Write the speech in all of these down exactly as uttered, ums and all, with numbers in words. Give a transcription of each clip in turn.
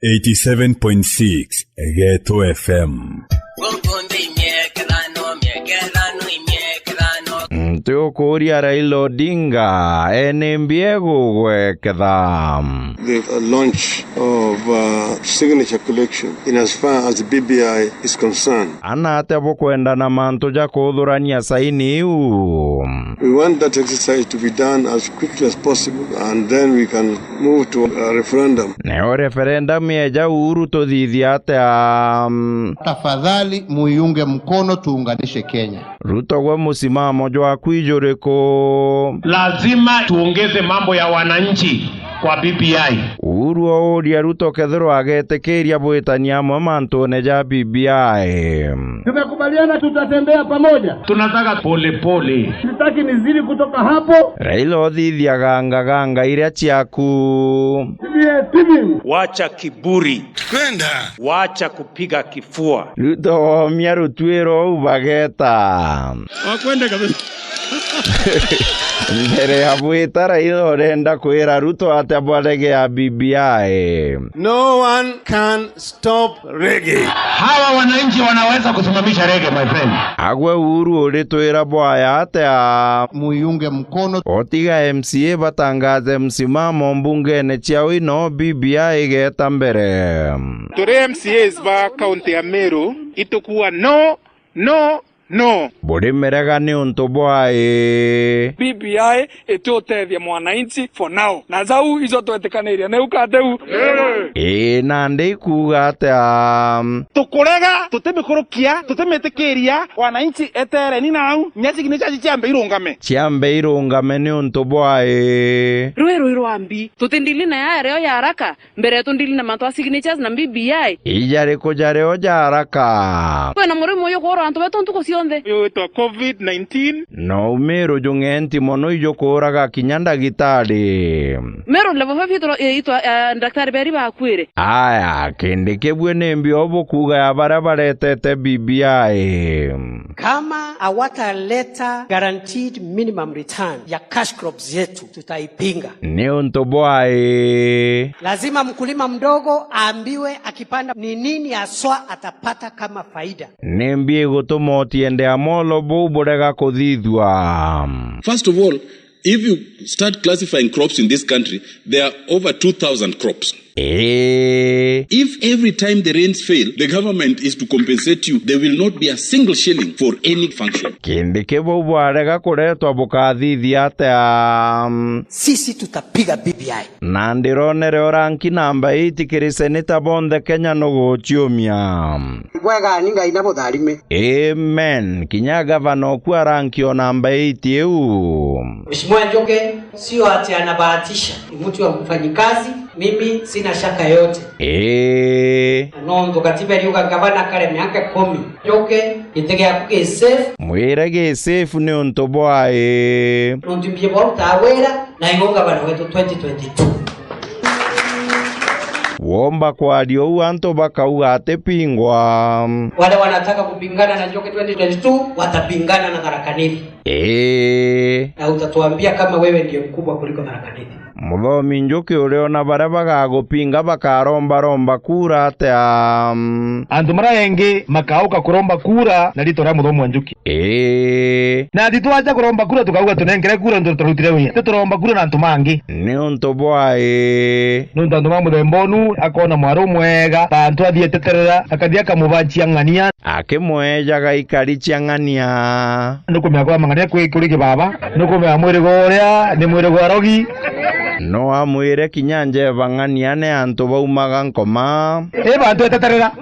Eighty-seven point six Geto F M. Nti ukuuria Raila Odinga, ene mbi egugweketha? The, uh, launch of, uh, signature collection in as far as the B B I is concerned. Ana atia bukwenda na mantu ja kuthurania saini iu? We want that exercise to be done as quickly as possible, and then we can move to a referendum. Neo referendum yeja, Uhuru, tuthithia atia? Tafadhali muiunge mkono, tuunganishe Kenya. Ruto, gwe musimamo jwaku ijuriku? Lazima tuongeze mambo ya wananchi kwa B B I. Uhuru auria Ruto kethirwa agetikiria bwitania amwe mantune ja B B I. Tumekubaliana tutatembea pamoja. Tunataka pole pole. Sitaki nizidi kutoka hapo. Raila, uthithia ganga ganga iria ciaku. Wacha kiburi. Kwenda. Wacha kupiga kifua. Ruto, womia rutuiro uu bageta. Wakwenda kabisa. Mbere ya bwita Raila, urenda kwira Ruto atia bwa rege ya B B I? No one can stop reggae. Hawa wananchi wanaweza kusimamisha reggae, my friend. Agwe Uhuru, uritwira bwaya atia? Muiunge mkono. Otiga M C A batangaze msimamo mbungene ciao, ino B B I igeta mbere. Turi M C As ba kaunti ya Meru, itukuwa no, no, no. Buri mirega ni untu bwai? B B I itiutethia mwananchi for now. Na jau ijo twetikaniria, ni ukateu? Ii, nandi ikuuga atia? Tukurega, tutimikurukia, tutimitikiria, wananchi etereni nau, nya signature ciambe irungame. Ciambe irungame ni untu bwai? Rwi rwi rwa mbi, tutindili na ya rio ya haraka, mbere yetu ndili na mantu a signatures na B B I. Ijariku jario ja haraka? Kwina murimo uyu kuura antu betu ntuku cionthe. Uyu witwa covid nineteen. No umiru jung'enti mono ijukuuraga kinya ndagitari. Meru level five itwa, itwa, eh, daktari beri bakwire. Aya, kindi kibue ni mbi o bukuuga ya baria baretete B B I? Kama hawataleta guaranteed minimum return ya cash crops yetu, tutaipinga. Ni untu bwai? Lazima mkulima mdogo aambiwe akipanda ni nini haswa atapata kama faida. Ni mbi igutuma utiende Amolo buu burega kuthithua? First of all, if you start classifying crops in this country, there are over two thousand crops. Ee. If every time the rains fail, the government is to compensate you, there will not be a single shilling for any function. Kindi kiu bwarega kuretwa bukathithia atia? Sisi tutapiga B B I. Na ndironere o ranki namba eight kiri seneta bonthe Kenya nuguciumia. Bwega ni Ngai na butharime. Amen. Kinya gavana oku aranki o namba eight iu. Mheshimiwa Njuki, sio ati anabahatisha, ni mtu wa mfanyikazi, mimi sina shaka yote. Ee. Nontu katiba iriuga gavana akare miaka ikumi. Njuki, giti giaku gi safe. Mwire gi safe ni untu bwai? Nontu mbie bwa rutaa wira, na igo gavana wetu twenty twenty-two. Womba kwaria uu antu bakauga atipingwa. Wale wanataka kupingana na Njuki twenty twenty-two watapingana na Tharaka Nithi. Ee. Na utatuambia kama wewe ndiye mkubwa kuliko Tharaka Nithi. Muthomi Njuki, uriona baria bagagupinga bakarombaromba kura atia? Antu maria engi makauka kuromba kura na ritwa ria Muthomi wa Njuki. Ii. Na athi twaja kuromba kura tukauga tunengere kura nontu turutire wira. Ti turomba kura na antu mangi. Ni untu bwai? Nontu antu ma muthemba unu akona mwaru mwega, ta antu athi eteterera, akathi akamubanchia ng'ania. Akimwejaga ikari cia ng'ania. Nukumenya kwa mang'ania kwi kuri kibaba, nukumenya mwirigo uria ni mwirigo arogi. No amwire kinya njeba ng'ania ni antu baumaga nkoma. Ii bantu eteterera.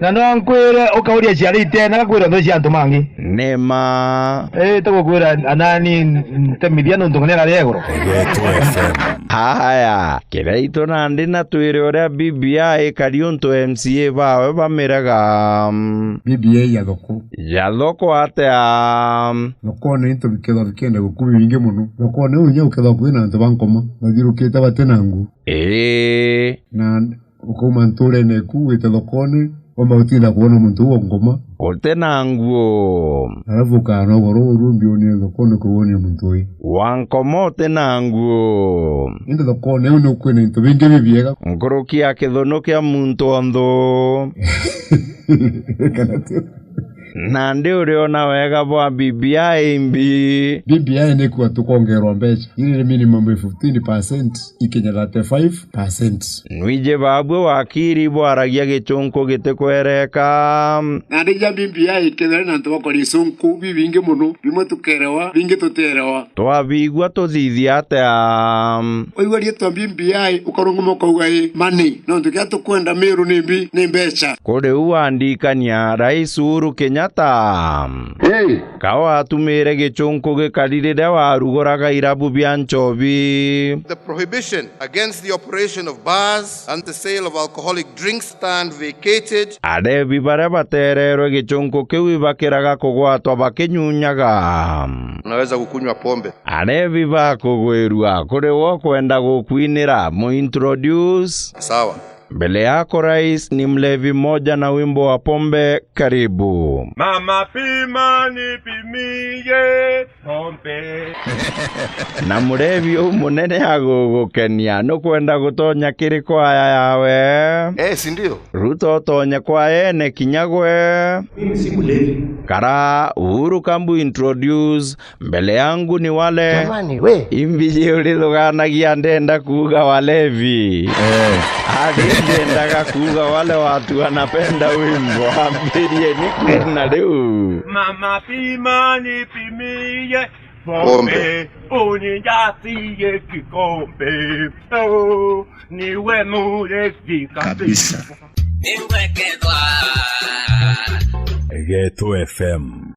Na no nkwire ukauria ciari itena gakwira nthu cia antu mangi. Ni ma. Ii tugukwira anani ntemithia nontu ng'ania arari iguru. Geto F M. Haya, kiraitu nandi na twire uria B B I ikari untu M C A bawe bamirega. B B I ya thoko. Ya thoko atia? Thokone into bikethwa bikienda guku bibingi muno. Thokone iu inya ukethwa kwina antu ba nkoma bathirukite bati na nguo. Ii. Na ukauma nturene eku wite thokone, Wamba gutinda kwona muntu uu wa nkoma. Uti na nguo. Alafu ukaana ugoro uru mbione thokone kuwonia muntu uyu. Wa nkoma uti na nguo. Indi thokone iu ni ukwina into bingi bibiega. Nkuruki ya kithunu kia muntu o nthu. Kana tu. Nandi uriona wega bwa B B I imbi? B B I ni kuwa tukongerwa mbeca. Iri ni minimum ya fifteen percent, ikinya thirty-five percent. Nwiji babwe wakiri bwaragia gichunku gitikwereka. Nandi ja B B I ikethira na antu bakwaria ichunku bibingi mono, bimwe tukerewa, bingi tutierewa. Twabigua tuthithia atia? Waigua riitwa B B I, ukarungama ukauga, "Ii, mani, nontu kiria tukwenda Miru ni mbi, ni mbeca." Kuri u andikania Rais Uhuru Kenyatta. Hey! Ka watumire gichunku gikari riria waruguraga irabu bia nchobi. The prohibition against the operation of bars and the sale of alcoholic drinks stand vacated. Arevi baria batererwe gichunku kiu ibakiraga kugwatwa bakinyunyaga. Unaweza kukunywa pombe. Arevi bakugwirua kuri wo kwenda gukwinira mu introduce. Sawa. Mbele yako rais ni mlevi moja na wimbo wa pombe karibu. Mama pima nipimie pombe. Na murevi uu munene agugukenia, nukwenda gutonya kiri kwaya yawe? Eh, si ndio? Ruto utonye kwaya ene kinya gwe. Mimi si mlevi. Kara Uhuru Kambu introduce, mbele yangu ni wale. Jamani, we. Imbiji urithuganagia ndenda kuuga walevi. Eh. Ati ndendaga kuuga wale watu wanapenda wimbo. Ambirie ni kwina riu. Mama pima nipimie pombe. Pombe. Unijazie kikombe. Oh, niwe murevi kabisa. Kabisa. Geto F M.